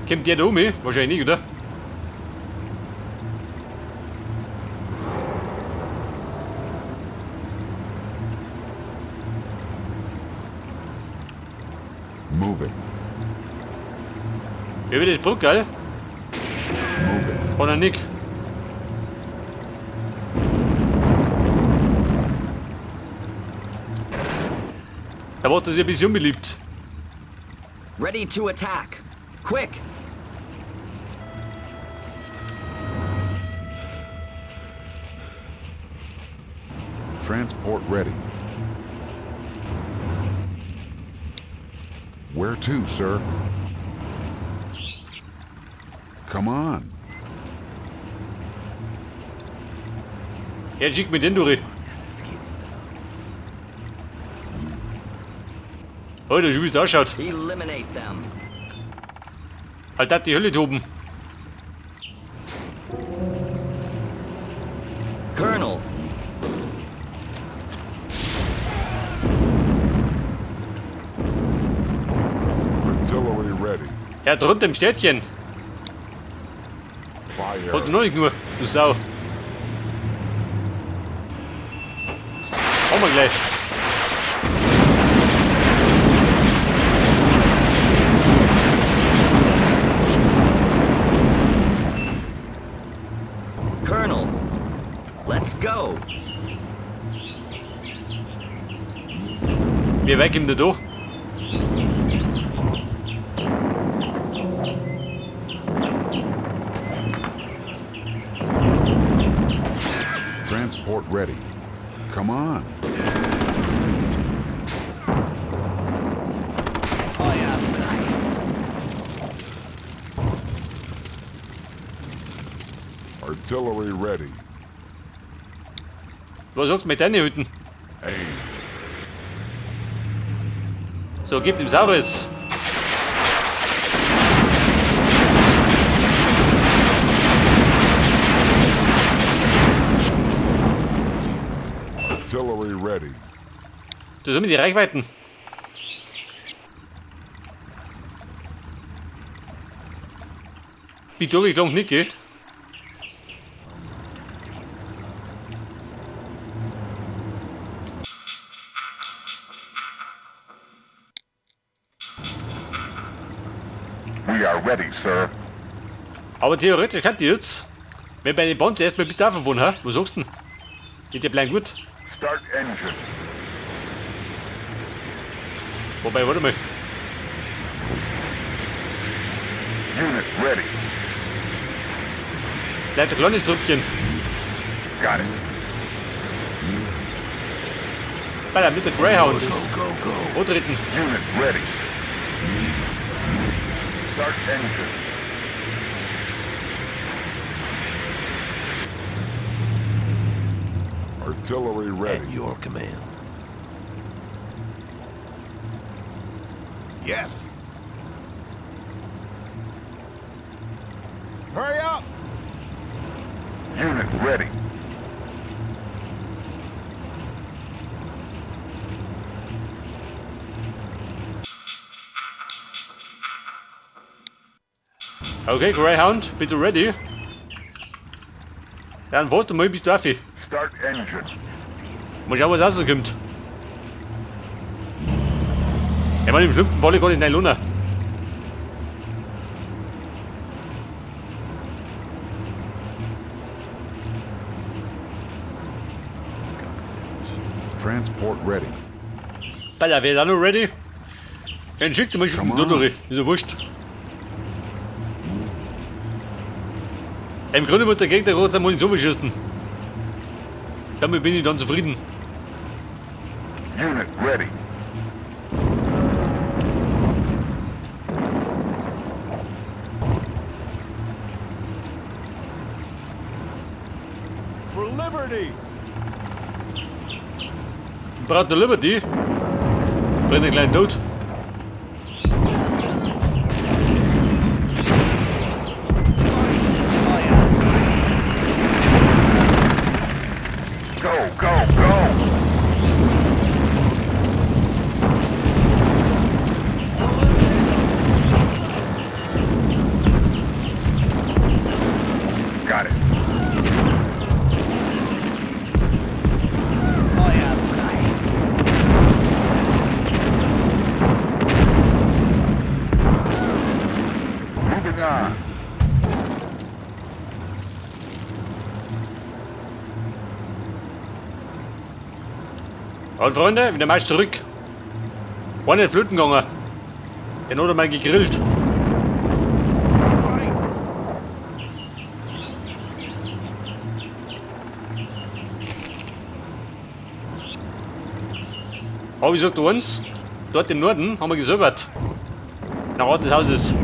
Kommt der da um? Wahrscheinlich nicht, oder? Moving. Wer will das Brücke, gell? Moving. Oder nicht? Da wird das ja ein bisschen unbeliebt. Ready to attack. Quick! Transport ready. Where to, sir? Come on. Ja, schick mir den durch. Oh, der wie es ausschaut. Eliminate them. Alter, die Hölle toben. Colonel. Artillery ready. Ja, drunter im Städtchen. Fire. Und noch nicht nur, du Sau. Haben wir gleich. Colonel. Let's go. Wie weit kommt der da? Transport ready. Come on. Feuer frei. Artillery ready. Was sagt mit deinen Hütten? Aim. So, gib dem Saurus. Artillery ready. Das sind die Reichweiten. Wie durch, ich glaube nicht, gell? We are ready, sir. Aber theoretisch kann die jetzt, wenn bei den Bonds erstmal bitte davon, hä? Was sagst du denn? Geht der Plan gut? Start engine. Wobei, warte mal. Unit ready. Bleibt ein kleines Trüppchen. Got it. Bei der mit der Greyhound. Go, go, go. Antreten. Unit ready. Start engine. Artillery ready. At your command. Yes. Hurry up! Unit ready. Okay, Greyhound, bitte ready. Dann warte mal bis dafür. Start engine. Mal schauen, was rauskommt. Ich meine, im schlimmsten Falle kann ich nicht lohnen. Transport ready. Alter, wer ist auch noch ready? Dann schickt mal schon Come da on. durch. Ist ja wurscht. Im Grunde muss der Gegner gerade mal so schießen. Damit bin ich dann zufrieden. Unit ready. For liberty! Braucht der Liberty? Brennt einen kleinen Tod. Go, go, go! Und Freunde, wieder Marsch zurück. Einer ist flöten gegangen. Den hat er mal gegrillt. Fight! Aber ich sag dir eins, dort im Norden haben wir gesäubert. Nach Ort des Hauses.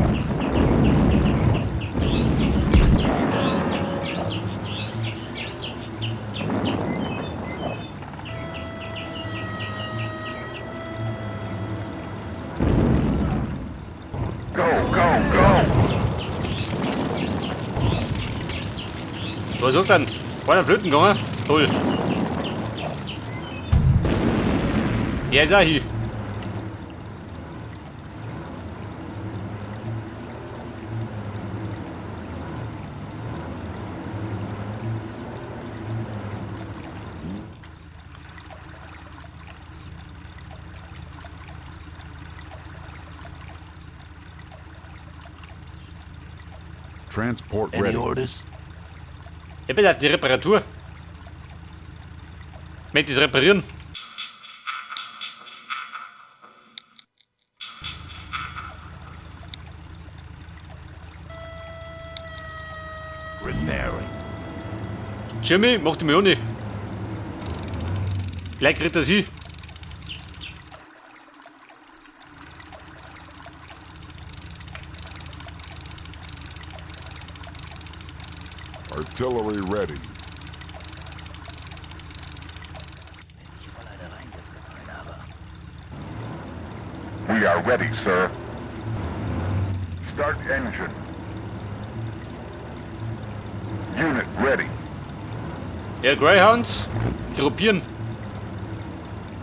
Go, go, go! Was sagt dann? Einer flöten gegangen? Toll. Ja, ist auch hier. Transport Any ready. orders? Ich bin auf die Reparatur. Möchte ich reparieren? Repairing. Jimmy, macht die mir auch nicht. Gleich kriegt er sie. Artillery ready. We are ready, sir. Start engine. Unit ready. Ja, Greyhounds. Gruppieren.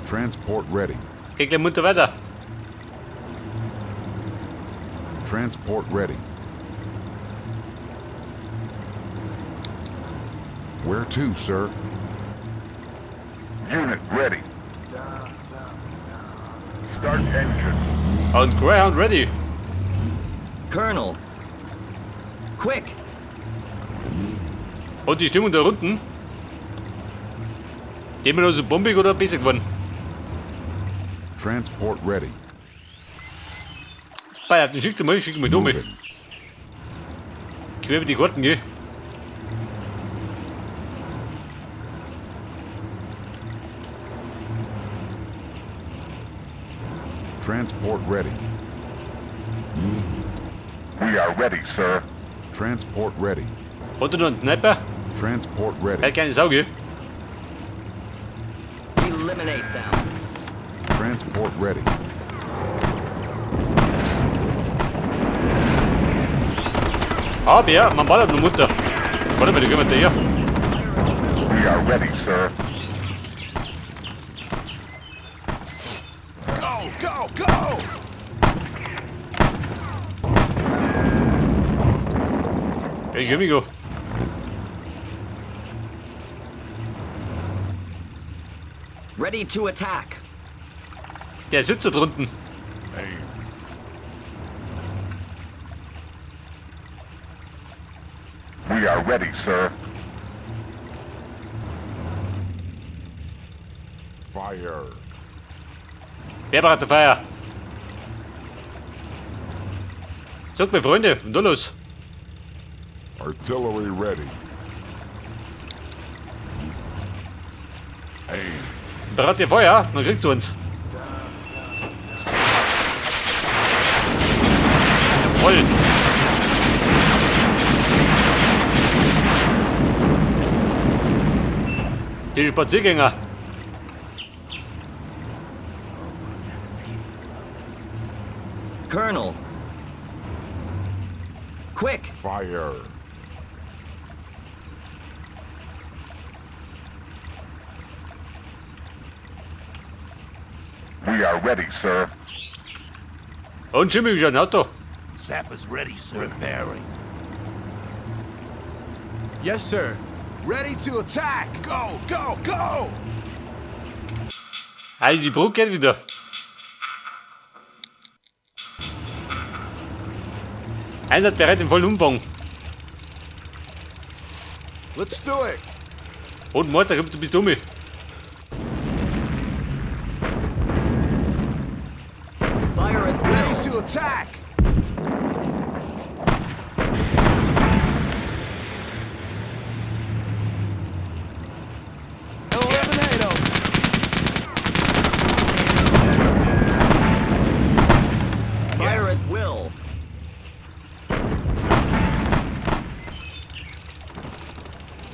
Transport ready. Geht gleich munter weiter. Transport ready. Where to, sir? Unit ready. Start engine. Und Greyhound ready. Colonel. Quick! Und die Stimmung da unten. Gehen wir noch so bombig oder besser geworden? Transport ready. Bei, den schickt mal, schick mal da mal. Moving. Quer über die Karten, gell? Transport ready. We are ready, sir. Transport ready. Hat er noch einen Sniper? Transport Er ready. hat keine Sau, gell? Eliminate them. Transport ready. Aber ja, man ballert nur Mutter. Warte mal, da gehen wir da her. We are ready, sir. Go, go, go! Hey, Jimmy, go. Ready to attack. Der sitzt da drunten. Aim. We are ready, sir. Fire. Wer braucht der Feier? Sagt mir, Freunde, und da los. Artillery ready. Aim. Braucht ihr Feuer? Dann kriegt ihr uns. Jawohl. Die Spaziergänger. Colonel. Quick! Fire. We are ready, sir. Und Jimmy, wie schaut ein Auto? Sappers ready, sir. Repairing. Yes, sir. Ready to attack! Go, go, go! Also die Brücke geht wieder. Einsatzbereit im vollen Umfang. Let's do it! Und Mord, da du bist dumm. attack! Eliminate 'em! Fire Yes. at will.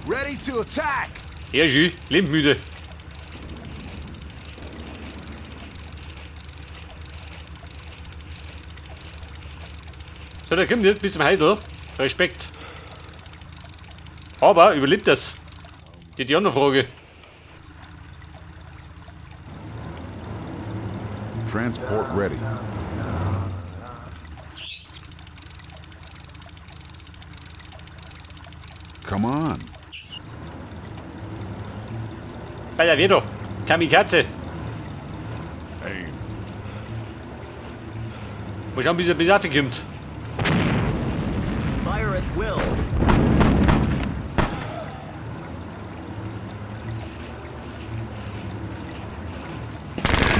Ready to attack! Ja, schön. Lebensmüde. So, der kommt jetzt bis zum Heidel. Respekt. Aber überlebt das? Die andere Frage. Transport ready. Come on. Bei der Vedo. Kamikaze. Aim. Mal schauen, bis er bis kommt. Fire at will.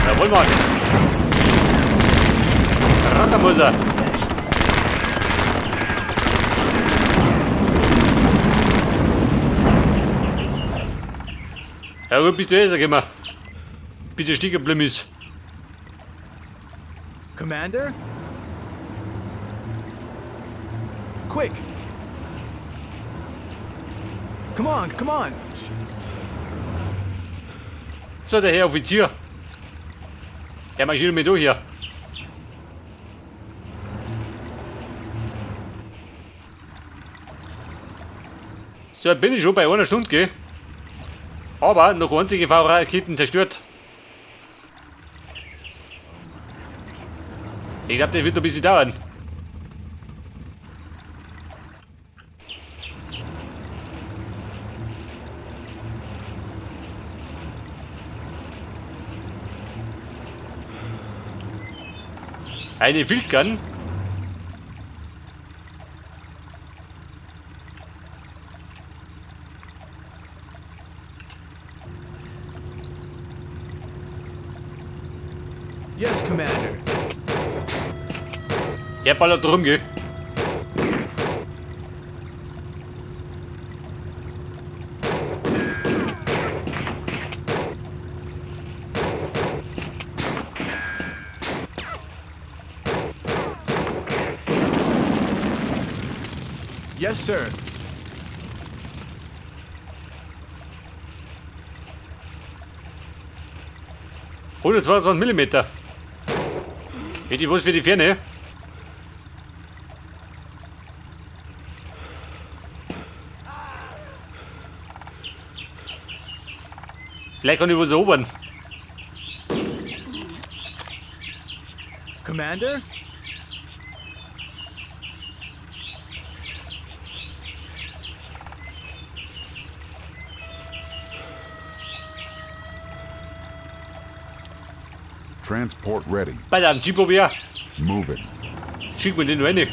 Jawohl, Mann. Runter muss er. Ja gut, bist du eh, sag ich mal. Bitte stieg geblieben ist. Commander? Quick! Come on, come on! So, der Herr Offizier. Der marschiert mit durch hier. So, jetzt bin ich schon bei einer Stunde, gell? Aber noch einzige V-Raketen zerstört. Ich glaube, das wird noch ein bisschen dauern. Eine Wildgun. Yes, Commander. Der ballert rum, gell? Yes, sir. 122 Millimeter. Hätte ich was für die Ferne? Vielleicht kann ich was erobern. Commander? Transport ready. Bei dem Jeep hab ich auch. Moving. Schick mir den nur rein.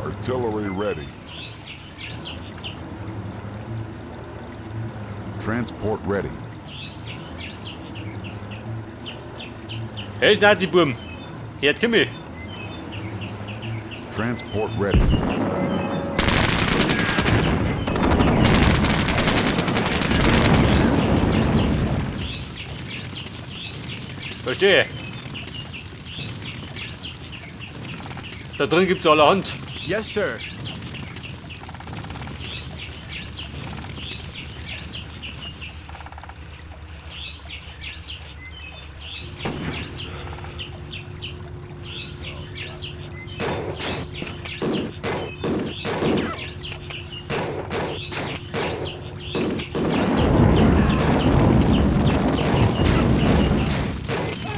Artillery ready. Transport ready. Hey, Nazi-Burm. Jetzt komm ich. Transport ready. Verstehe. Da drin gibt's allerhand. Yes, sir.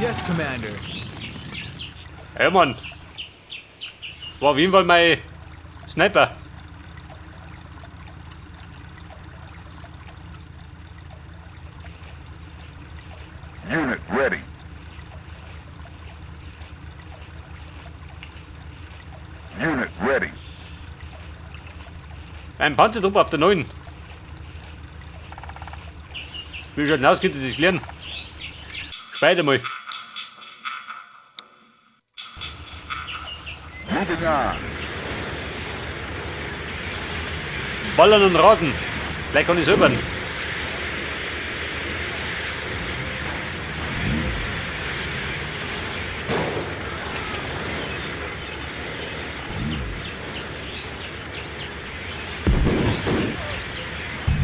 Yes, Commander. Ja, Mann. War auf jeden Fall mein Sniper. Unit ready. Unit ready. Ein Panzertrupp auf der 9. Wie schaut denn aus? Könnt ihr das klären? Speider mal. Moving on. Ballern und Rasen. Gleich kann ich selber.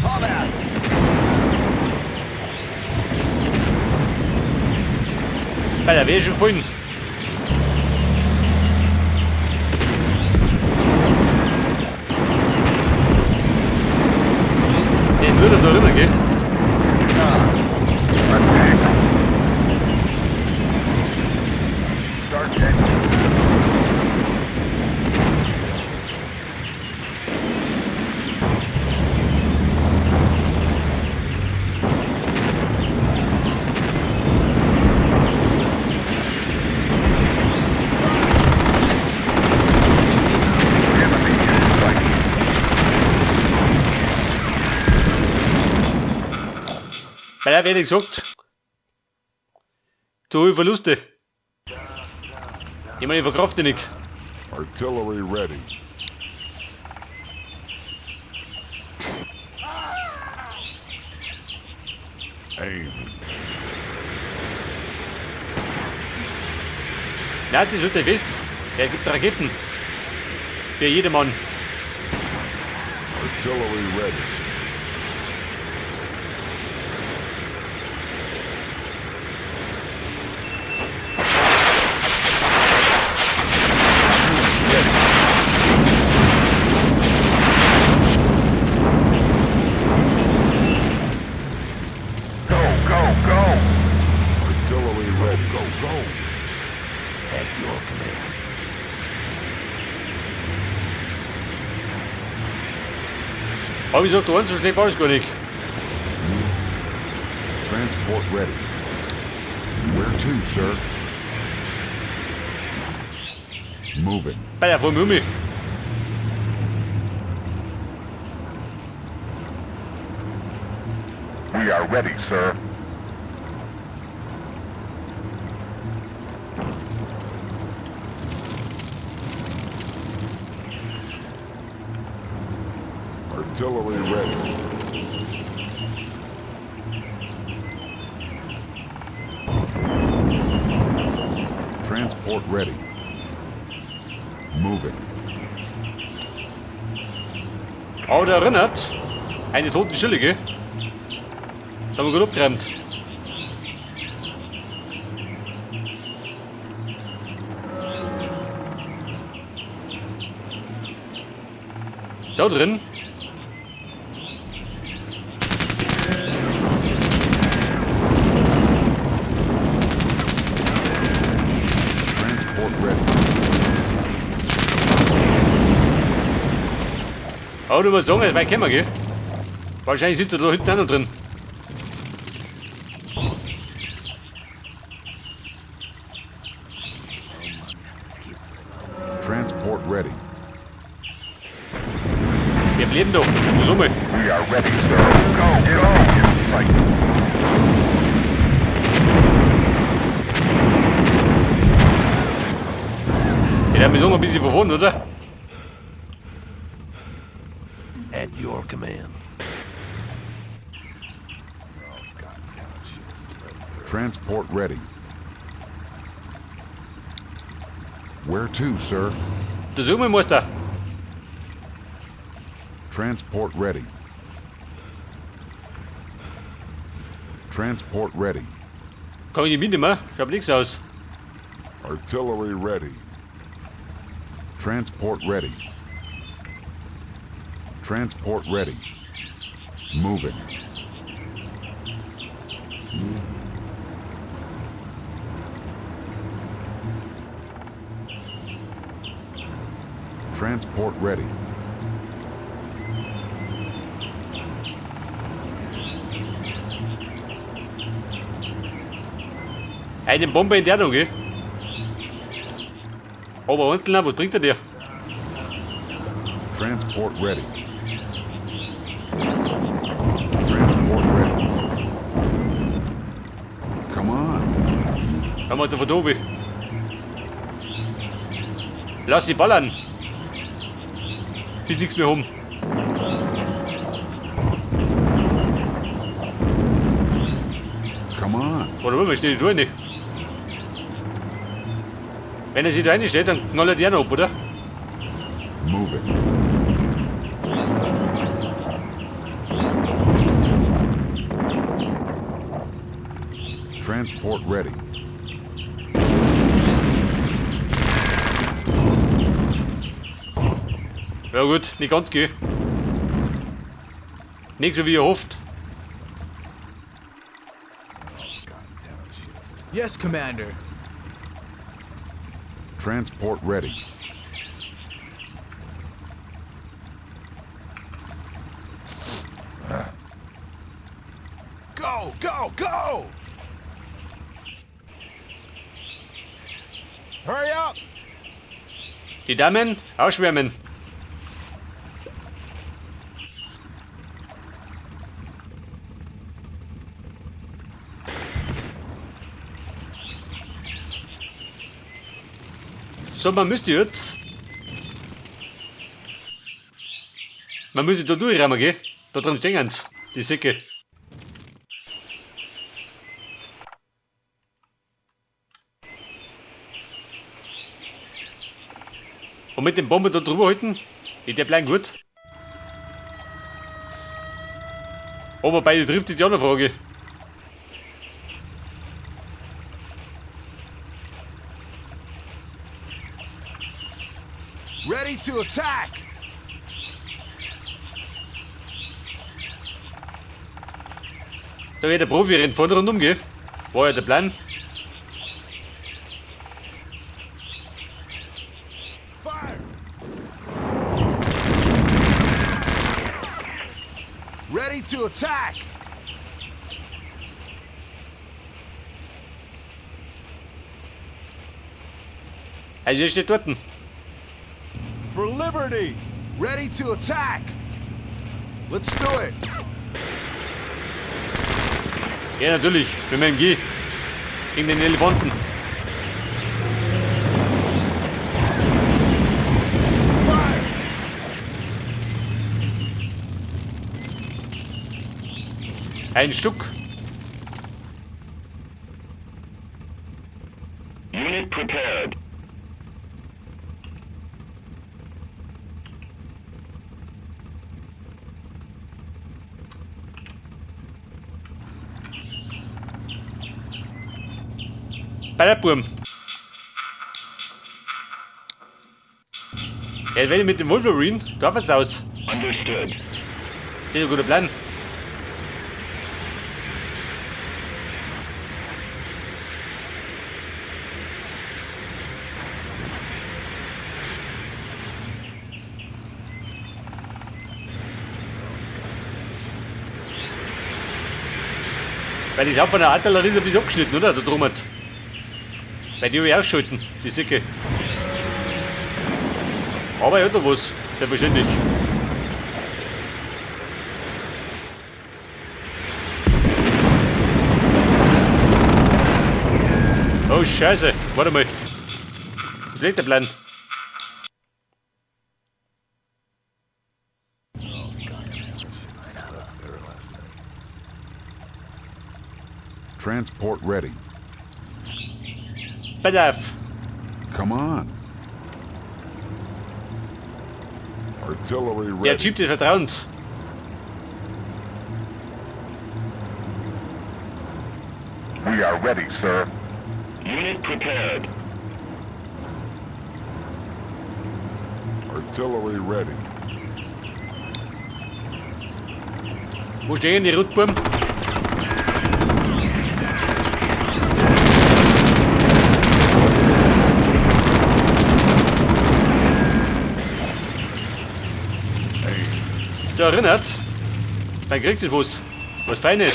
Vorwärts! Bei der wäre schon gefunden. Der ist nur noch da rüber, gell? Attack. Start engine. Enemy in sight. Bei der werde ich gesagt. Du Verluste. Ich meine, ich verkrafte nichts. Artillery ready. Aim. Na, das sollte ihr wisst. Da gibt's Raketen. Für jedermann. Artillery ready. Go, go, go! Artillery ready. Go, go! At your command. Aber ich sag, du so schlecht war es gar nicht. Transport ready. Where to, sir? Moving. Bei der von Mummi. We are ready, sir. Artillery ready. Transport ready. Moving. Aber da erinnert. Eine tote Stille, gell? Das haben wir gut abgeräumt. Da drin. Transport ready. Aber du musst sagen, es weit kommen, gell? Wahrscheinlich sitzt er da hinten auch noch drin. Transport ready. Wir bleiben da. Wo sind wir? We are ready, sir. Go, go! In sight. Ja, wir sagen ein bisschen von vorne, oder? At your command. Transport ready. Where to, sir? Da suchen wir Meister. Transport ready. Transport ready. Kann ich nicht mitnehmen? Schaut nichts aus. Artillery ready. Transport ready. Transport ready. Moving. Transport ready. Eine Bombe in der noch, gell? Aber unten, was bringt er dir? Transport ready. Transport ready. Come on. Haben wir da von da oben. Lass sie ballern. Bis nichts mehr um. Come on. Oder wollen wir stehen die durch nicht? Wenn er sich da reinstellt, dann knallt er die auch noch ab, oder? Moving. Transport ready. Ja gut, nicht ganz gell. Nicht so wie ihr hofft. Yes, Commander. Transport ready. Go, go, go! Hurry up! Die Damen ausschwärmen. So, man müsste jetzt. Man müsste da durchrammen, gell? Da drin stehen sie, die Säcke. Und mit dem Bomben da drüber halten, ist der Plan gut. Aber beide trifft die andere Frage. Ready to attack! Da wird der Profi rennt vorne rundum, gell? War ja der Plan. Fire! Ready to attack! Also, er steht dort. For liberty! Ready to attack! Let's do it! Ja, natürlich. Mit dem MG. Gegen den Elefanten. Fire! Ein Stück. Unit prepared. Bei der Burm. Ja, wenn ich mit dem Wolverine, da was aus. Understood. Das ist ein guter Plan. Weil ich hab von der Artillerie so ein bisschen abgeschnitten, oder? Da drum hat. Weil die hab ich ausschalten, die Säcke. Aber er hat da was, selbstverständlich. Oh Scheiße, warte mal. Schlechter Plan. Transport ready. Pass auf. Come on. Artillery Der ready. Jeep des Vertrauens. We are ready, sir. Unit prepared. Artillery ready. Wo stehen die Rotbuben? Da erinnert, dann kriegt es was. Was Feines.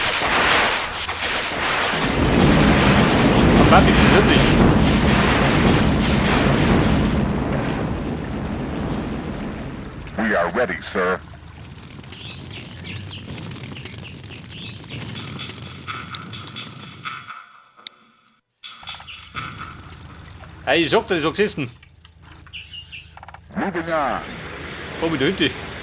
Am Papi persönlich. We are ready, sir. Hey, ich sag dir, ich sag's essen. Moving on. Komm wieder hinten.